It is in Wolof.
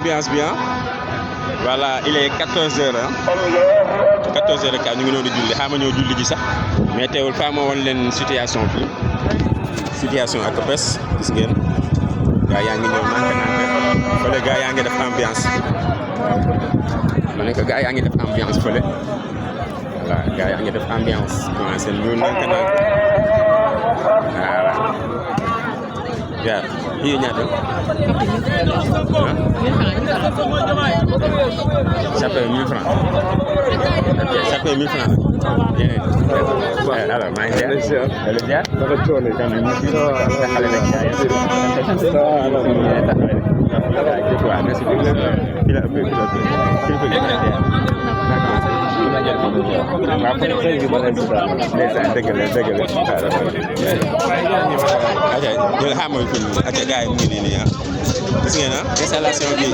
ambiance bien. Voilà, il est 14h. 14h15 ñu ngi noonu di julli xaama ñoo julli ji sax mais teewul faa ma woon leen situation bi situation ak bés gis ngeen gaa yaa ngi ñëw nànk fële gaa yaa ngi def ambiance ma ne ko gaa yaa ngi def ambiance fële voilà gaa yaa ngi def ambiance commencé ñu nànk voilà jaar yii ñaata ça fait 1000 francs ok ça fait 1000 francs alors maa ngi lay jaar dafa coono kan ñu ci xale rek jaay merci beaucoup bila gis ngeen installation bi